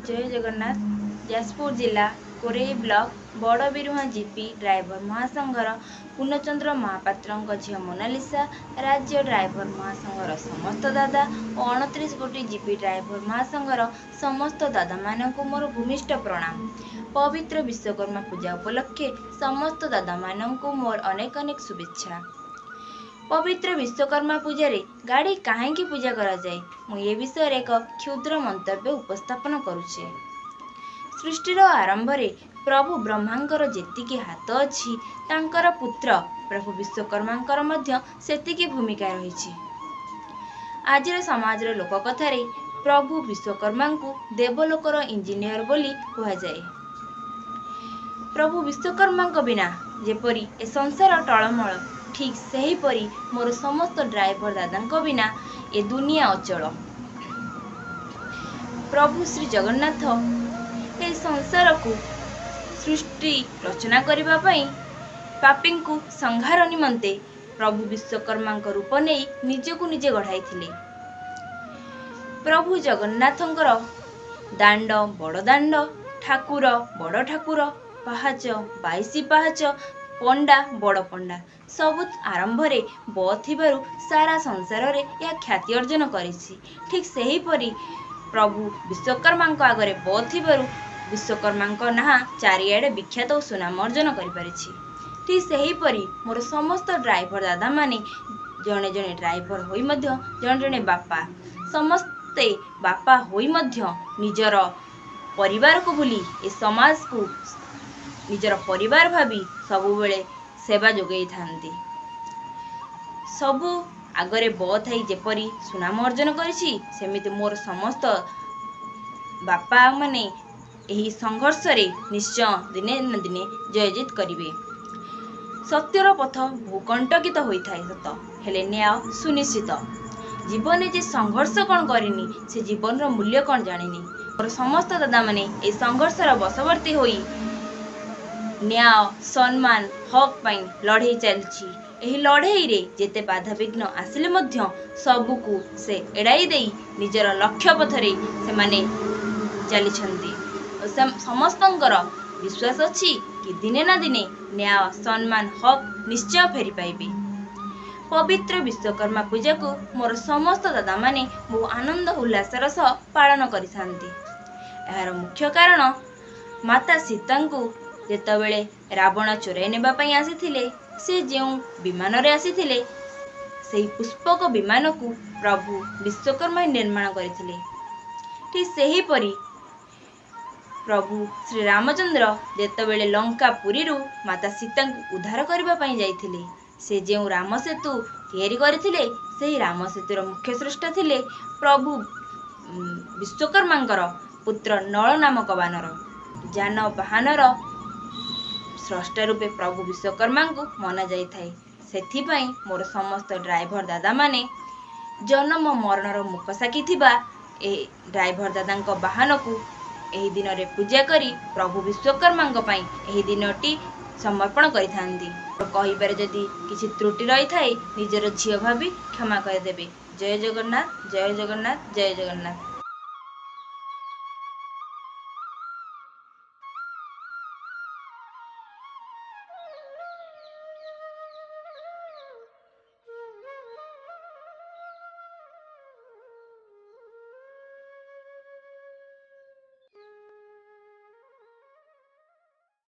ଜୟ ଜଗନ୍ନାଥ। ଯାଜପୁର ଜିଲ୍ଲା କୋରେଇ block ବଡ଼ବିରୁଆଁ GP driver ମହାସଂଘର ପୂର୍ଣ୍ଣଚନ୍ଦ୍ର ମହାପାତ୍ରଙ୍କ ଝିଅ ମୋନାଲିସା, ରାଜ୍ୟ ଡ୍ରାଇଭର ମହାସଂଘର ସମସ୍ତ ଦାଦା ଓ 29 ଗୋଟି ଜିପି ଡ୍ରାଇଭର ମହାସଂଘର ସମସ୍ତ ଦାଦାମାନଙ୍କୁ ମୋର ଭୂମିଷ୍ଠ ପ୍ରଣାମ। ପବିତ୍ର ବିଶ୍ୱକର୍ମା ପୂଜା ଉପଲକ୍ଷେ ସମସ୍ତ ଦାଦାମାନଙ୍କୁ ମୋର ଅନେକ ଅନେକ ଶୁଭେଚ୍ଛା। ପବିତ୍ର ବିଶ୍ୱକର୍ମା ପୂଜାରେ ଗାଡ଼ି କାହିଁକି ପୂଜା କରାଯାଏ, ମୁଁ ଏ ବିଷୟରେ ଏକ କ୍ଷୁଦ୍ର ମନ୍ତବ୍ୟ ଉପସ୍ଥାପନ କରୁଛି। ସୃଷ୍ଟିର ଆରମ୍ଭରେ ପ୍ରଭୁ ବ୍ରହ୍ମାଙ୍କର ଯେତିକି ହାତ ଅଛି, ତାଙ୍କର ପୁତ୍ର ପ୍ରଭୁ ବିଶ୍ୱକର୍ମାଙ୍କର ମଧ୍ୟ ସେତିକି ଭୂମିକା ରହିଛି। ଆଜିର ସମାଜର ଲୋକକଥାରେ ପ୍ରଭୁ ବିଶ୍ୱକର୍ମାଙ୍କୁ ଦେବଲୋକର ଇଞ୍ଜିନିୟର ବୋଲି କୁହାଯାଏ। ପ୍ରଭୁ ବିଶ୍ୱକର୍ମାଙ୍କ ବିନା ଯେପରି ଏ ସଂସାର ଟଳମଳ, ଠିକ୍ ସେହିପରି ମୋର ସମସ୍ତ ଡ୍ରାଇଭର ଦାଦାଙ୍କ ବିନା ଏ ଦୁନିଆ ଅଚଳ। ପ୍ରଭୁ ଶ୍ରୀ ଜଗନ୍ନାଥ ଏ ସଂସାରକୁ ସୃଷ୍ଟି ରଚନା କରିବା ପାଇଁ, ପାପୀଙ୍କୁ ସଂହାର ନିମନ୍ତେ ପ୍ରଭୁ ବିଶ୍ୱକର୍ମାଙ୍କ ରୂପ ନେଇ ନିଜକୁ ନିଜେ ଗଢ଼ାଇଥିଲେ। ପ୍ରଭୁ ଜଗନ୍ନାଥଙ୍କର ଦାଣ୍ଡ ବଡ଼ ଦାଣ୍ଡ, ଠାକୁର ବଡ଼ ଠାକୁର, ପାହାଚ 22 ପାହାଚ, ପଣ୍ଡା ବଡ଼ ପଣ୍ଡା, ସବୁ ଆରମ୍ଭରେ ବ ଥିବାରୁ ସାରା ସଂସାରରେ ଏହା ଖ୍ୟାତି ଅର୍ଜନ କରିଛି। ଠିକ୍ ସେହିପରି ପ୍ରଭୁ ବିଶ୍ୱକର୍ମାଙ୍କ ଆଗରେ ବ ଥିବାରୁ ବିଶ୍ୱକର୍ମାଙ୍କ ନାଁ ଚାରିଆଡ଼େ ବିଖ୍ୟାତ ଓ ସୁନାମ ଅର୍ଜନ କରିପାରିଛି। ଠିକ୍ ସେହିପରି ମୋର ସମସ୍ତ ଡ୍ରାଇଭର ଦାଦାମାନେ ଜଣେ ଜଣେ ଡ୍ରାଇଭର ହୋଇ ମଧ୍ୟ ଜଣେ ଜଣେ ବାପା। ସମସ୍ତେ ବାପା ହୋଇ ମଧ୍ୟ ନିଜର ପରିବାରକୁ ଭୁଲି ଏ ସମାଜକୁ ନିଜର ପରିବାର ଭାବି ସବୁବେଳେ ସେବା ଯୋଗାଇଥାନ୍ତି। ସବୁ ଆଗରେ ବ ଥାଇ ଯେପରି ସୁନାମ ଅର୍ଜନ କରିଛି, ସେମିତି ମୋର ସମସ୍ତ ବାପାମାନେ ଏହି ସଂଘର୍ଷରେ ନିଶ୍ଚୟ ଦିନେ ନା ଦିନେ ଜୟଜିତ କରିବେ। ସତ୍ୟର ପଥ ଭୂକଣ୍ଟକିତ ହୋଇଥାଏ ସତ, ହେଲେ ନ୍ୟାୟ ସୁନିଶ୍ଚିତ। ଜୀବନରେ ଯେ ସଂଘର୍ଷ କ'ଣ କରିନି, ସେ ଜୀବନର ମୂଲ୍ୟ କ'ଣ ଜାଣିନି। ମୋର ସମସ୍ତ ଦାଦାମାନେ ଏହି ସଂଘର୍ଷର ବଶବର୍ତ୍ତୀ ହୋଇ ନ୍ୟାୟ, ସମ୍ମାନ, ହକ୍ ପାଇଁ ଲଢ଼େଇ ଚାଲିଛି। ଏହି ଲଢ଼େଇରେ ଯେତେ ବାଧାବିଘ୍ନ ଆସିଲେ ମଧ୍ୟ ସବୁକୁ ସେ ଏଡ଼ାଇ ଦେଇ ନିଜର ଲକ୍ଷ୍ୟ ପଥରେ ସେମାନେ ଚାଲିଛନ୍ତି। ସମସ୍ତଙ୍କର ବିଶ୍ୱାସ ଅଛି କି ଦିନେ ନା ଦିନେ ନ୍ୟାୟ, ସମ୍ମାନ, ହକ୍ ନିଶ୍ଚୟ ଫେରି ପାଇବେ। ପବିତ୍ର ବିଶ୍ୱକର୍ମା ପୂଜାକୁ ମୋର ସମସ୍ତ ଦାଦାମାନେ ବହୁ ଆନନ୍ଦ ଉଲ୍ଲାସର ସହ ପାଳନ କରିଥାନ୍ତି। ଏହାର ମୁଖ୍ୟ କାରଣ, ମାତା ସୀତାଙ୍କୁ ଯେତେବେଳେ ରାବଣ ଚୋରାଇ ନେବା ପାଇଁ ଆସିଥିଲେ, ସେ ଯେଉଁ ବିମାନରେ ଆସିଥିଲେ, ସେହି ପୁଷ୍ପକ ବିମାନକୁ ପ୍ରଭୁ ବିଶ୍ୱକର୍ମା ନିର୍ମାଣ କରିଥିଲେ। ଠିକ୍ ସେହିପରି ପ୍ରଭୁ ଶ୍ରୀରାମଚନ୍ଦ୍ର ଯେତେବେଳେ ଲଙ୍କା ପୁରୀରୁ ମାତା ସୀତାଙ୍କୁ ଉଦ୍ଧାର କରିବା ପାଇଁ ଯାଇଥିଲେ, ସେ ଯେଉଁ ରାମ ସେତୁ ତିଆରି କରିଥିଲେ, ସେହି ରାମ ସେତୁର ମୁଖ୍ୟ ସ୍ରଷ୍ଟା ଥିଲେ ପ୍ରଭୁ ବିଶ୍ୱକର୍ମାଙ୍କର ପୁତ୍ର ନଳ ନାମକ ବାନର। ଯାନବାହନର ସ୍ରଷ୍ଟା ରୂପେ ପ୍ରଭୁ ବିଶ୍ୱକର୍ମାଙ୍କୁ ମନାଯାଇଥାଏ। ସେଥିପାଇଁ ମୋର ସମସ୍ତ ଡ୍ରାଇଭର ଦାଦାମାନେ ଜନମ ମରଣର ମୁଖସାକ୍ଷୀ ଥିବା ଏ ଡ୍ରାଇଭର ଦାଦାଙ୍କ ବାହନକୁ ଏହି ଦିନରେ ପୂଜା କରି ପ୍ରଭୁ ବିଶ୍ୱକର୍ମାଙ୍କ ପାଇଁ ଏହି ଦିନଟି ସମର୍ପଣ କରିଥାନ୍ତି। କହିବାରେ ଯଦି କିଛି ତ୍ରୁଟି ରହିଥାଏ, ନିଜର ଝିଅ ଭାବି କ୍ଷମା କରିଦେବେ। ଜୟ ଜଗନ୍ନାଥ, ଜୟ ଜଗନ୍ନାଥ, ଜୟ ଜଗନ୍ନାଥ।